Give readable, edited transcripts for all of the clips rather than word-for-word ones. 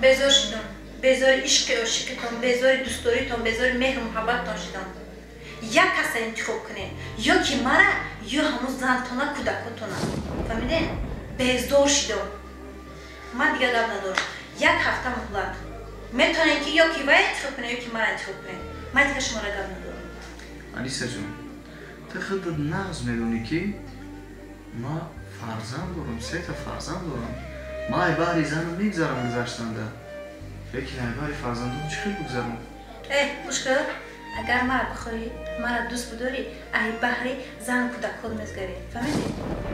Безор шидам. Безори ишқи ошиқитон, безори дӯстдоритон, безори меҳру муҳаббаттон шидам. Як каса интихоб кунед, ё ки мара, ё ҳамун зантона, кӯдакотона. Фаҳмиден? Безор шидам. Ман дигар гап надорам. Як ҳафта муҳлат. Метавонед ки ё ки вай интихоб кунед, ё ки мара интихоб кунед. Ман дигар шуморо гап надорам. Аниса ҷон, ту худат нағз медонӣ ки ман фарзанд дорам, сета фарзанд дорам. Ман ай баҳри занам мегзарам гузаштанда. Лекин ай баҳри фарзандон чӣ хел бигзарам? Э, гӯш кун, агар мара бихоҳӣ, мара дӯст бидорӣ, ай баҳри зану кӯдакҳот мезгарӣ. Фаҳмидӣ?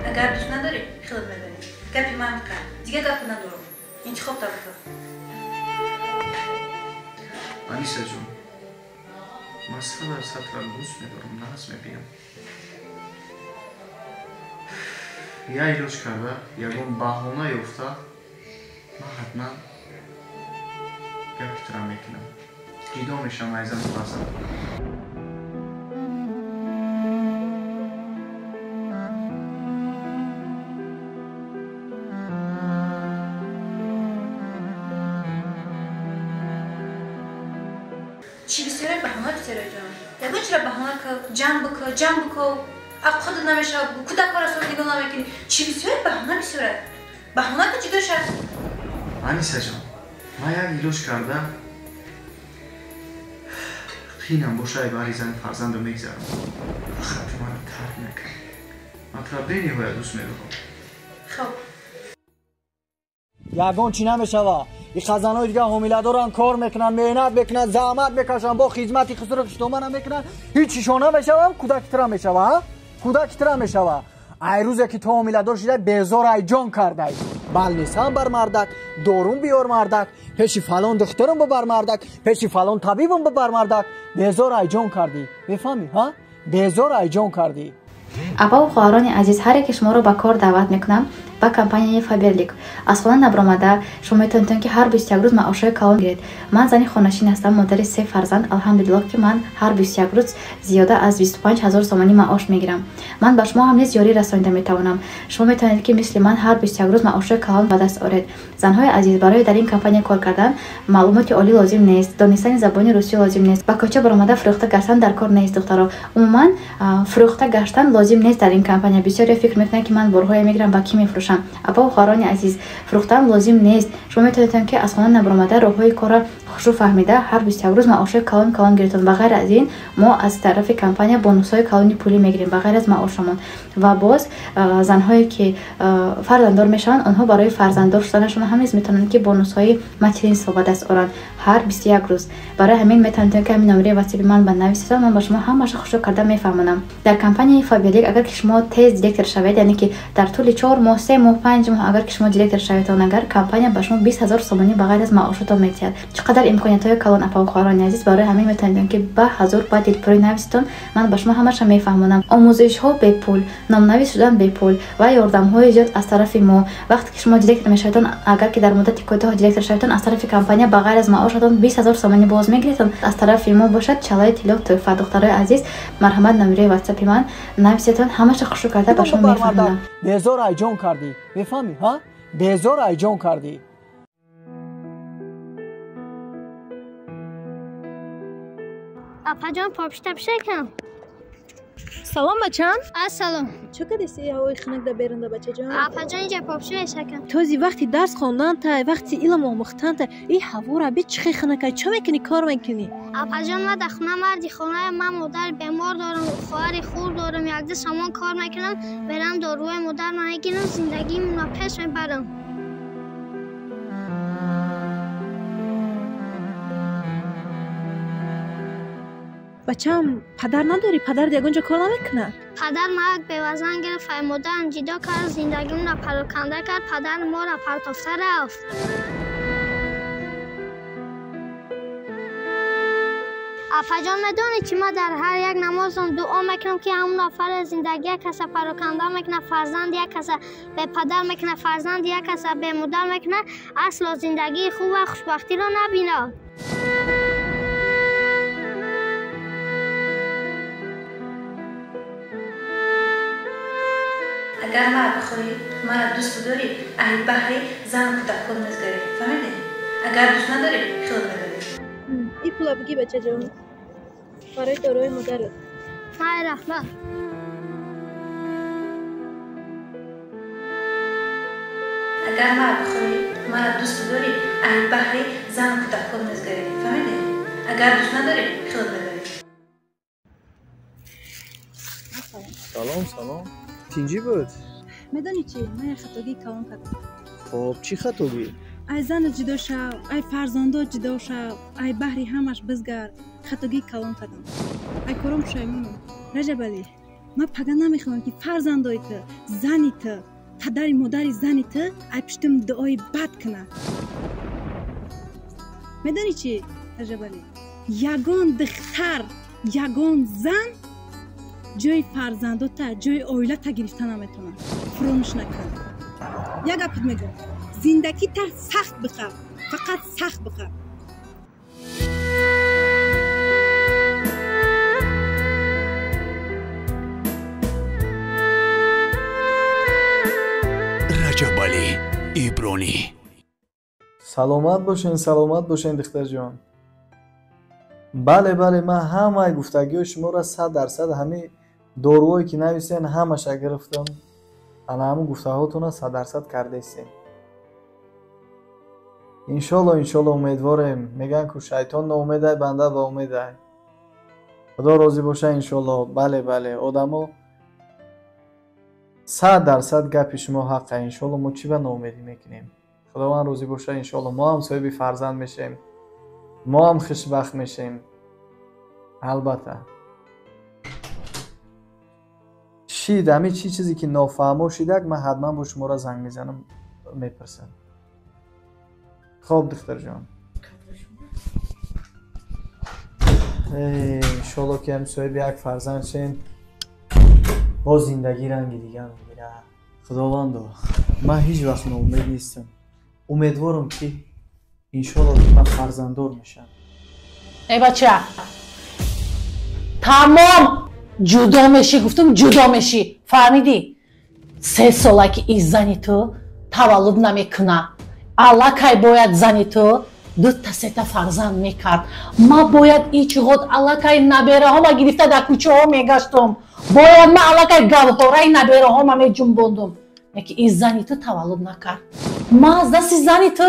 Агар дӯст надорӣ, хелот медонӣ. Гапи ман кар. Дигар гап надорам. Интихоб та бикун. Аниса ҷон, ман 100% туро дӯст медорам, нағз мебинам. Я илоҷ карда, ягон баҳона ёфта, ман ҳатман гапи туро мекунам. Ҷидо мешавам аз зану фарзанд. Чӣ бисёре баҳона бисёре ҷон. Ягон чиро баҳона кар, ҷанг бикар, ҷанг бикар. Худат намешавад, кӯдакҳоро соз нигоҳ намекунӣ. Чӣ бисёре баҳона бисёре. Баҳона ки ҷудо шав. Аниса ҷон, ман як илоҷ карда қинам боша ай баҳри зани фарзандро мегзарам. Фақат ту маро тарк накун. Ман туро бениҳоят дӯст медорам. Хоб. Ягон чӣ намешава. И хазанои дигар ҳомиладоранд, кор мекунанд, меҳнат мекунанд, заҳмат мекашанд, бо хизмати хусуру хиштомана мекунанд. Ҳеҷ чишон намешавам, кӯдаки тура мешава, ҳа? Кӯдаки тура мешава. Ай рӯзе ки ту ҳомиладор шидай, безор ай ҷон кардай. Балнисам бар мардак, дорум биёр мардак, пеши фалон духтурум бибар мардак, пеши фалон табибум бибар мардак. Безор ай ҷон кардӣ. Мефаҳмӣ, ҳа? Безор ай ҷон кардӣ. Апаву хоҳарони азиз, ҳар яке шуморо ба кор даъват мекунам ба компанияи Фаберлик. Аз хона набаромада шумо метавонед ки ҳар 21 рӯз маошҳои калон гиред. Ман зани хонашин ҳастам, модари се фарзанд. Алҳамдулиллоҳ ки ман ҳар 21 рӯз зиёда аз 25 ҳазор сомонӣ маош мегирам. Ман ба шумо ҳам низ ёрӣ расонида метавонам. Шумо метавонед ки мисли ман ҳар 21 рӯз маошҳои калон ба даст оред. Занҳои азиз, барои дар ин компания кор кардан маълумоти олӣ лозим нест, донистани забони русӣ лозим нест, ба кӯча баромада фурӯхта гаштан дар кор нест, духтаро. Умуман фурӯхта гаштан лозим нест дар ин компания. Бисёре фикр мекунанд ки ман борҳое мегирам, ба кӣ мефурӯшам. Апаву хоҳарони азиз, фурӯхтан лозим нест. Шумо метавонед ки аз хона набаромада роҳҳои корро хушрӯ фаҳмида ҳар 21 рӯз маошҳои калон калон гирифтон. Ба ғайр аз ин мо аз тарафи компания бонусҳои калони пулӣ мегирем ба ғайр аз маошамон. Ва боз занҳое ки фарзанддор мешаванд, онҳо барои фарзанддор шуданашон ҳам низ метавонанд ки бонусҳои материнство ба даст оранд ҳар 21 рӯз. Барои ҳамин метавонед ки ҳамин номери ватсапи ман ба нависед, ман ба шумо ҳамаашро хушрӯ карда мефаҳмонам. Дар компанияи Фаберлик агар ки шумо тез директор шавед, яъне ки дар тӯли 4 моҳ, 3 моҳ, 5 моҳ агар ки шумо директор шавед, он агар компания ба шумо 20 ҳазор сомонӣ ба ғайр аз маошатон медиҳад. Чӣ қадар имкониятҳои калон, апаву хоҳарони азиз. Барои ҳамин метавонед ки ба ҳазор ба дилпурӣ нависитон, ман ба шумо ҳамаашро мефаҳмонам. Омӯзишҳо бепул, номнавис шудан бепул ва ёрдамҳои зиёд аз тарафи мо. Вақте ки шумо директор мешаведон, агар ки дар муддати кӯтоҳ директор шаведон, аз тарафи компания ба ғайр аз маошатон 20 ҳазор сомонӣ боз мегиред. Аз тарафи мо бошад чалаи тилло тӯҳфа. Духтарои азиз, марҳамат номерои ватсапи ман нависетон, ҳамаашро хушрӯ карда ба шумо мефаҳмонам. Безор ай ҷон кардӣ. Мефаҳмӣ, ҳа? Безор ай ҷон кардӣ. Апаҷон, попшта пишакам. Салом, бачам. Ассалом. Чӣ кардеси ҳавои хунук да берунда, бачаҷон? Апаҷон, инҷа попши мешакам. Този вақти дарс хондан тай, вақти илм омӯхтан тай, ин ҳавора би чӣ хел хунукай? Чӣ мекунӣ, кор мекунӣ? Апаҷон, ман дар хона марди хонаям, ман модари бемор дорам, хоҳари хурд дорам, якду сомон кор мекунам, берам доруи модарро мегирам, зиндагиамро пеш мебарам. Бачам, падар надорӣ? Падар ягон ҷо кор намекунад? Падар марг бевазан гирифт, модарам ҷидо кард, зиндагимро пароканда кард, падар моро партофта рафт. Апаҷон, медонӣ ки ман дар ҳар як намозам дуо мекунам ки ҳамон нафар зиндагӣ як каса пароканда мекунад, фарзанд як каса бепадар мекунад, фарзанд як каса бемодар мекунад, асло зиндагии хуб ва хушбахтиро набинад. Агар мара бихоҳӣ, мара дӯст бидорӣ, ай баҳри зану кӯдакҳот мезгарӣ. Фаҳмидӣ? Агар дӯст надорӣ, хилот медорӣ. Ин пула бигӣ, бачаҷон, барои дорои модарат. Май, раҳмат. Агар мара бихоҳӣ, мара дӯст бидорӣ, ай баҳри зану кӯдакҳо мезгарӣ. Фаҳмидӣ? Агар дӯст надорӣ, хилот медорӣ. Салом, салом. Тинҷӣ буд? Медонӣ чӣ? Ман як хатогии калон кардам. Хоб, чӣ хатогӣ? Ай занат ҷудо шав, ай фарзандот ҷудо шав, ай баҳри ҳамаш бизгар. Хатогии калон кардам. Ай кором пушаймонам. Раҷабалӣ, ман пага намехоҳам, ки фарзандои ту, зани ту, падари модари зани ту ай пуштим дуои бад кунад. Медонӣ чӣ, Раҷабалӣ? Ягон духтар, ягон зан ҷои фарзандота, ҷои оилата гирифта наметавонад. Фуромӯш накун. Як гапат мегӯм: зиндагита сахт биқаб, фақат сахт биқаб. Раҷабалӣ Ибронӣ. Саломат бошен, саломат бошен, духтарҷон. Бале, бале, ман ҳамаи гуфтагиҳои шуморо 100%, ҳамин доруҳое ки нависен, ҳамаша гирифтам. Ана ҳамун гуфтаҳотонро 100% кардаистем. Иншолло, иншолло, умедворем. Мегӯянд ку шайтон ноумедай, банда ба умедай. Худо розӣ боша, иншолло. Бале, бале, одамо 100% гапи шумо ҳаққа. Иншолло, мо чӣ ба ноумедӣ мекунем? Худованд розӣ боша, иншолло, мо ҳам соҳиби фарзанд мешем, мо ҳам хушбахт мешем. Албатта. Шид, ҳамин чӣ чизе ки нофаҳмо шидак, ман ҳатман бо шуморо занг мезанам, мепурсам. Хоб, духтарҷон. Иншолло ки ҳам соҳиби як фарзанд шем, боз зиндагӣ ранги дигар мегирад. Худовандо, ман ҳеҷ вақт ноумед нестам. Умедворам, ки иншолло ман фарзанддор мешавам. Эй бача, тамом ҷудо мешӣ, гуфтум ҷудо мешӣ, фаҳмидӣ? 3 сола ки и зани ту таваллуд намекуна. Аллакай бояд зани ту дута сета фарзанд мекард. Ма бояд ичғод аллакай набераҳома гирифта дар кӯчаҳо мегаштум. Бояд ма аллакай гавҳораи набераҳома меҷунбондум. Яки и зани ту таваллуд накард. Ма аз дасти зани ту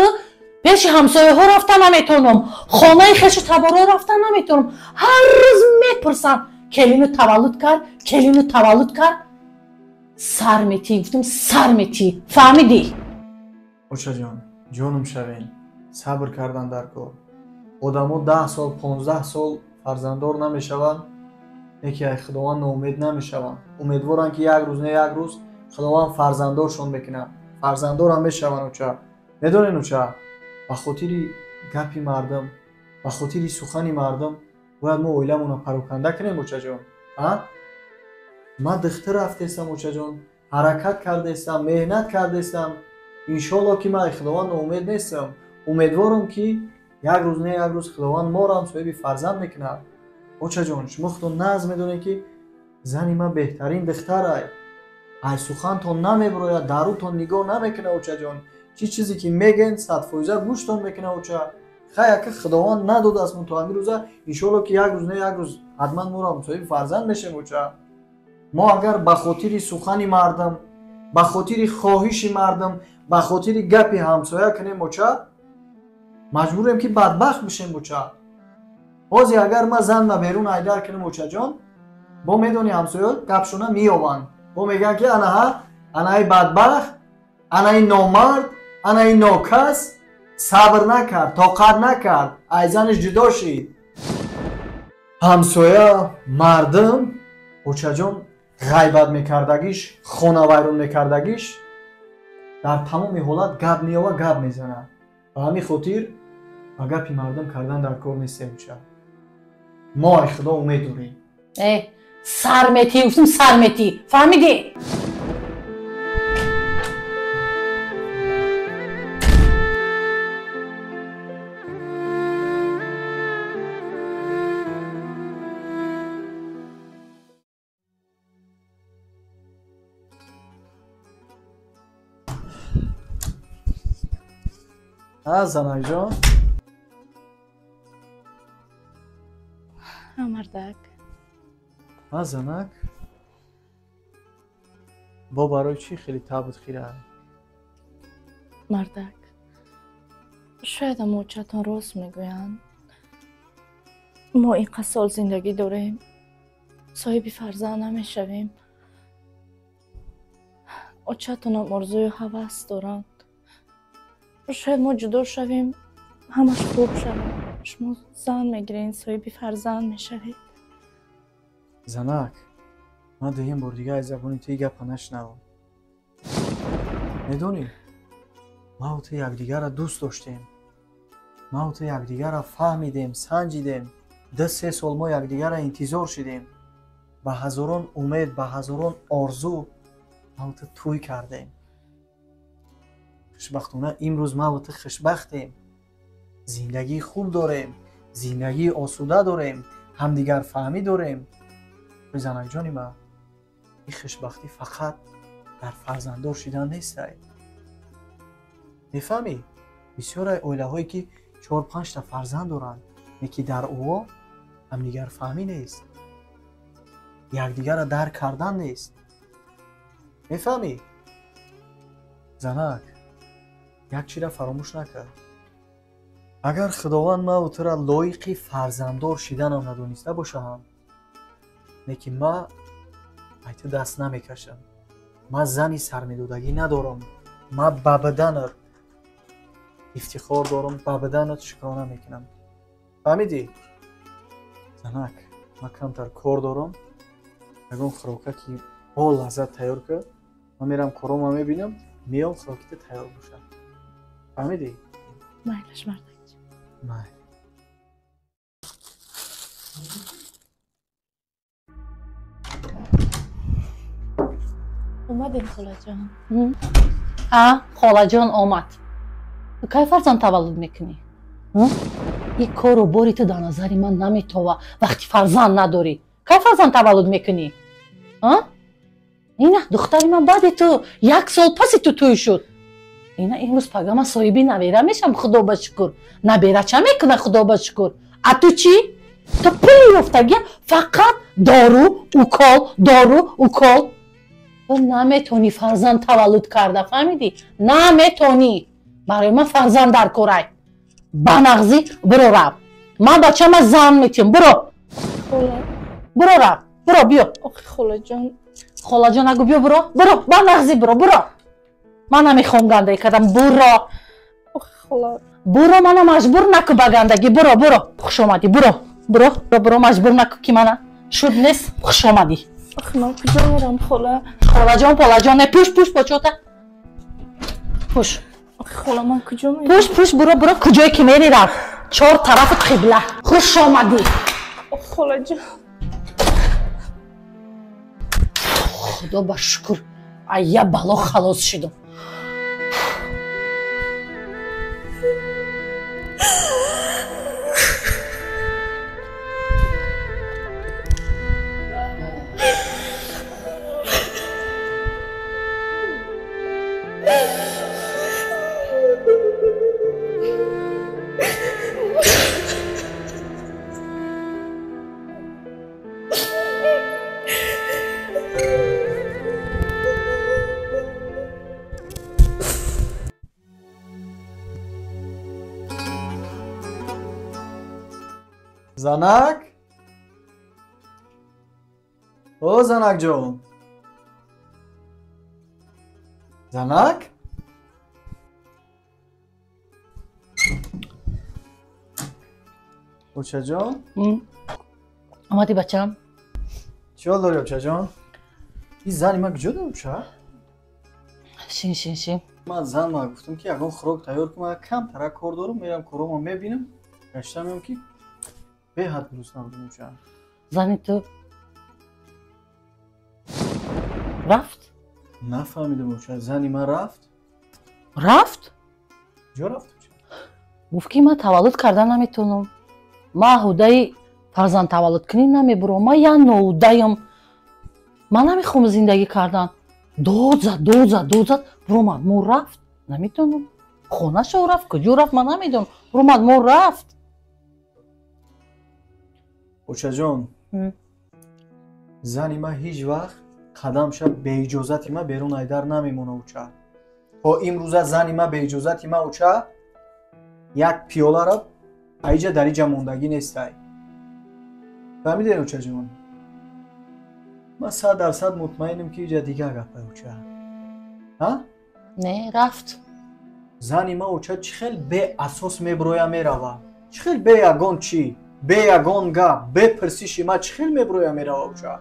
пеши ҳамсояҳо рафта наметавонам, хонаи хешу таборо рафта наметавонам. Ҳар рӯз мепурсанд: келину таваллуд кард, келину таваллуд кард. Сар метӣ, гуфтум сар метӣ, фаҳмидӣ? Очаҷон, ҷонум шавен, сабр кардан дар кор. Одамо 10 сол, 15 сол фарзанддор намешаванд, яке ай Худованд ноумед намешаванд. Умедворанд, ки як рӯз не як рӯз Худованд фарзанддоршон мекунад. Фарзанддорам мешаванд, оча. Медонед, оча, ба хотири гапи мардум, ба хотири сухани мардум бояд мо оиламонро пароканда кунем, очаҷон. А? Ман духтар рафтаистам, очаҷон, ҳаракат кардаистам, меҳнат кардаистам. Иншолло ки ман Худованд ноумед нестам. Умедворам, ки як рӯз не як рӯз Худованд моро ҳам соҳиби фарзанд мекунад. Очаҷон, шумо худо нағз медонед, ки зани ман беҳтарин духтарай. Ай сухантон намебирояд, дарутон нигоҳ намекунад, очаҷон. Чӣ чизе ки мегӯен, 100% гӯштон мекунад, оча. Хай, ака Худованд надодааст мо то ҳамин рӯза, иншолло ки як рӯз не як рӯз ҳатман моро ҳам соҳиби фарзанд мешем, оча. Мо агар ба хотири сухани мардум, ба хотири хоҳиши мардум, ба хотири гапи ҳамсоя кунем, оча, маҷбурем, ки бадбахт бишем, оча. Ҳозир агар ман занма берун айдар кунам, очаҷон, бо медони ҳамсоя гапшона меёванд. Бо мегӯянд, ки анаҳа, анаи бадбахт, анаи номард, анаи нокас сабр накард, тоқат накард, ай занаш ҷудо шид. Ҳамсоя, мардум, очаҷон, ғайбат мекардагиш, хонавайрон мекардагиш дар тамоми ҳолат гап меёва, гап мезанад. Ба ҳамин хотир ба гапи мардум кардан дар кор нестем, оча. Мо ай Худо умед дорем. Сар метӣ, гуфтум сар метӣ, фаҳмидӣ? Ҳа, занакҷон. Ҳа, мардак. Ҳа, занак. Бо барои чӣ хеле табут хира? Мардак, шояд амочатон рост мегӯянд. Мо ин қад сол зиндагӣ дорем, соҳиби фарзанд намешавем. Очатонам орзую ҳавас доранд. Шояд мо ҷудо шавем, ҳамаш хуб шавад. Шумо зан мегиред, соҳиби фарзанд мешавед. Занак, ман дуюм бор дига аз забони ту гапа нашнавам. Медонӣ, ман ту якдигарро дӯст доштем. Ман ту якдигарро фаҳмидем, санҷидем. 2-3 сол мо якдигарро интизор шидем. Ба ҳазорон умед, ба ҳазорон орзу ман ту тӯй кардем. Хушбахтона имрӯз ман ту хушбахтем. Зиндагии хуб дорем, зиндагии осуда дорем, ҳамдигарфаҳмӣ дорем. Занакҷони ман, ин хушбахтӣ фақат дар фарзанддор шидан нестай. Мефаҳмӣ? Бисёре оилаҳое ки 4-5 та фарзанд доранд, лекин дар ӯҳо ҳамдигарфаҳмӣ нест, якдигарро дарк кардан нест. Мефаҳмӣ? Занак, як чизро фаромӯш накард. Агар Худованд ман туро лоиқи фарзанддор шиданам надониста бошам, лекин ман ай ту даст намекашам. Ман зани сармедодагӣ надорам. Ман ба баданат ифтихор дорам, ба баданат шукрона мекунам. Фаҳмидӣ? Занак, ман камтар кор дорам. Ягон хӯрока ки бо лаззат тайёр кар, ман мерам корома мебинам, меом хӯрокита тайёр бошад. Фаҳмидӣ? Майлаш, мардак. Майл. Омадем, холаҷон. А, холаҷон омад. Ту кай фарзанд таваллуд мекунӣ? Ин кору бори ту дар назари ман наметова вақти фарзанд надорӣ. Кай фарзанд таваллуд мекунӣ? Ина духтари ман баъди ту як сол паси ту тӯй шуд. Ина имрӯз пага ман соҳиби набера мешам, худо ба шукр. Набера ча мекуна, худо ба шукр. А ту чӣ? Ту пули ёфтагия фақат дору, укол, дору, укол. Ту наметонӣ фарзанд таваллуд карда, фаҳмидӣ? Наметонӣ. Барои ман фарзанд дар корай. Ба нағзӣ биро рав. Ман бачама зан метиҳам, биро. Биро рав, биро биё. Охи холаҷон. Холаҷон агу биё биро, биро, ба нағзӣ биро, биро. Ман намехоҳам гандагӣ кардам, биро. Охи хола. Биро, мана маҷбур наку ба гандагӣ, биро, биро. Хуш омадӣ, биро, биро, биро, маҷбур наку ки мана шуд нест, хуш омадӣ. Охи ман куҷо мерам, хола? Холаҷон, полаҷон, не, пӯш, пӯш, почота. Пӯш. Охи хола, ман куҷо мерам? Пӯш, пӯш, биро, биро, куҷое ки мери рав. Чор тарафат қибла. Хуш омадӣ. Охи холаҷон. Худо ба шукр, ай я бало халос шидам. Занак? О, занакҷон. Занак? Очаҷон? Омадӣ, бачам? Чӣ ҳол дорӣ, очаҷон? Ин зани ман куҷо дорӣ, оча? Шин, шин, шин. Ман зан ма гуфтам ки ягон хӯрок тайёр кун, ман камтара кор дорам, мерам корома мебинам, гашта меом ки беҳад гурусна будам, оча. Зани ту рафт? Нафаҳмидам, оча, зани ман рафт? Рафт? Куҷо рафт, оча? Гуфт ки ман таваллуд карда наметавонам. Ман ҳудаи фарзанд таваллудкунӣ намебурам. Ман як ноудаям. Ман намехоҳам зиндагӣ кардан. Дод зад, дод зад, дод зад, буромад. Мо рафт, наметавонам. Хонашо рафт, куҷо рафт, ман намедонам. Румад мо рафт. Очаҷон, зани ман ҳеҷ вақт қадамша беиҷозати ман берун айдар намемона, оча. То имрӯза зани ман беиҷозати ман, оча, як пиёларо аиҷа дар иҷа мондагӣ нестай. Фаҳмидед, очаҷон? Ман 100% мутмаинам, ки иҷа дигар гапай, оча. Ҳа? Не, рафт. Зани ман, оча, чӣ хел беасос меброя мерава? Чӣ хел бе ягон чӣ, бе ягон гап, бе пирсиши ман чӣ хел меброя мерава, оча?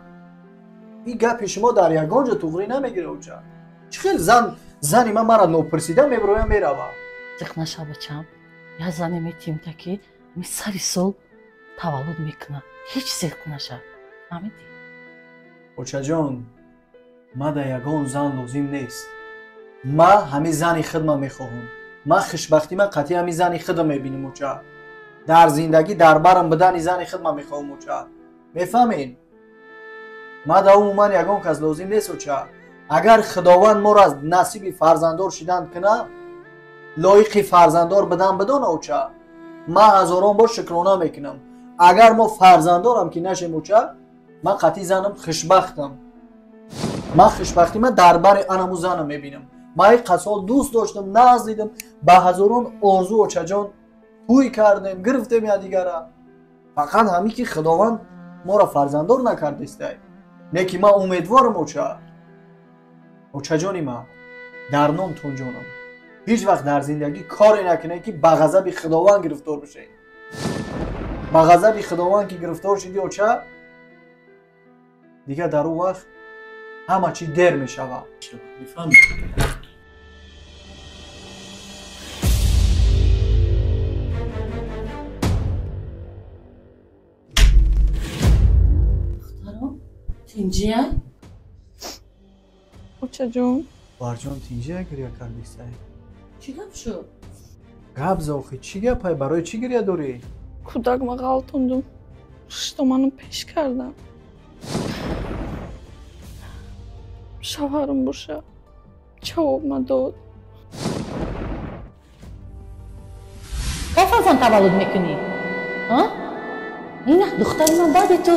Ин гапи шумо дар ягон ҷо туғрӣ намегира, оча. Чӣ хел зани ман мара нопирсида меброя мерава? Зиқ наша, бачам. Я зане метимта, ки ми сари сол таваллуд мекунад. Ҳеҷ зиқ наша. Фаҳмидӣ? Очаҷон, ман дар ягон зан лозим нест. Ман ҳамин зани худма мехоҳам. Ман хушбахтӣ ман қатъи ҳамин зани худам мебинам, оча. Дар зиндагӣ дар барам будани зани худма мехоҳам, оча. Мефаҳмед? Ман дар умуман ягон кас лозим нест, оча. Агар Худованд моро аз насиби фарзанддор шидан кунад, лоиқи фарзанддор будан бидона, оча, ман ҳазорон бор шукрона мекунам. Агар мо фарзанддорам ки нашем, оча, ман қатъи занам хушбахтам. Ман хушбахтӣ ман дар бари анаму занам мебинам. Ман ин қасол дӯст доштам, нағз дидам, ба ҳазорон орзу, очаҷон, тӯй кардем, гирифтем якдигара. Фақат ҳамин ки Худованд моро фарзанддор накардестай. Не ки ман умедворам, оча. Очаҷони ман, дар номтон ҷонам, ҳеҷ вақт дар зиндагӣ коре накунед, ки ба ғазаби Худованд гирифтор бишед. Ба ғазаби Худованд ки гирифтор шудӣ, оча, дигар дар он вақт ҳама чӣ дер мешавад. Мефаҳмӣ? Духтаром, тинҷия? Очаҷон. Барҷон, тинҷия гиря кардистай? Чӣ гап шуд? Гап зохи, чӣ гапай? Барои чӣ гиря дорӣ? Кӯдак ма ғалтондум. Шитоману пеш кардам. Шавҳарам боша ҷавоб ма дод. Кай фарзанд таваллуд мекунӣ? Ина духтари ман баъди ту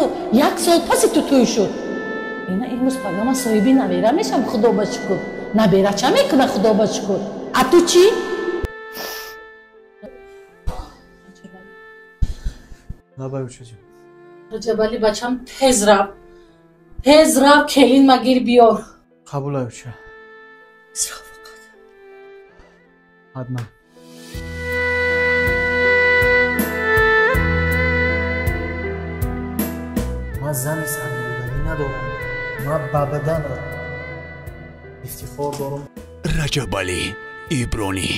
як сол паси ту тӯй шуд. Ина имрӯз пага ман соҳиби набера мешам, худо ба шукр. Набера ча мекуна, худо ба шукр. А ту чӣ? Лабай, очаҷон. Раҷабалӣ, бачам, тез рав. Тез рав, келин магир биёр. Қабул, оча. Тез рав фақат. Ҳатман. Ман зани сармоягӣ надорам. Ман ба баданам ифтихор дорам. Раҷабалӣ Ибронӣ.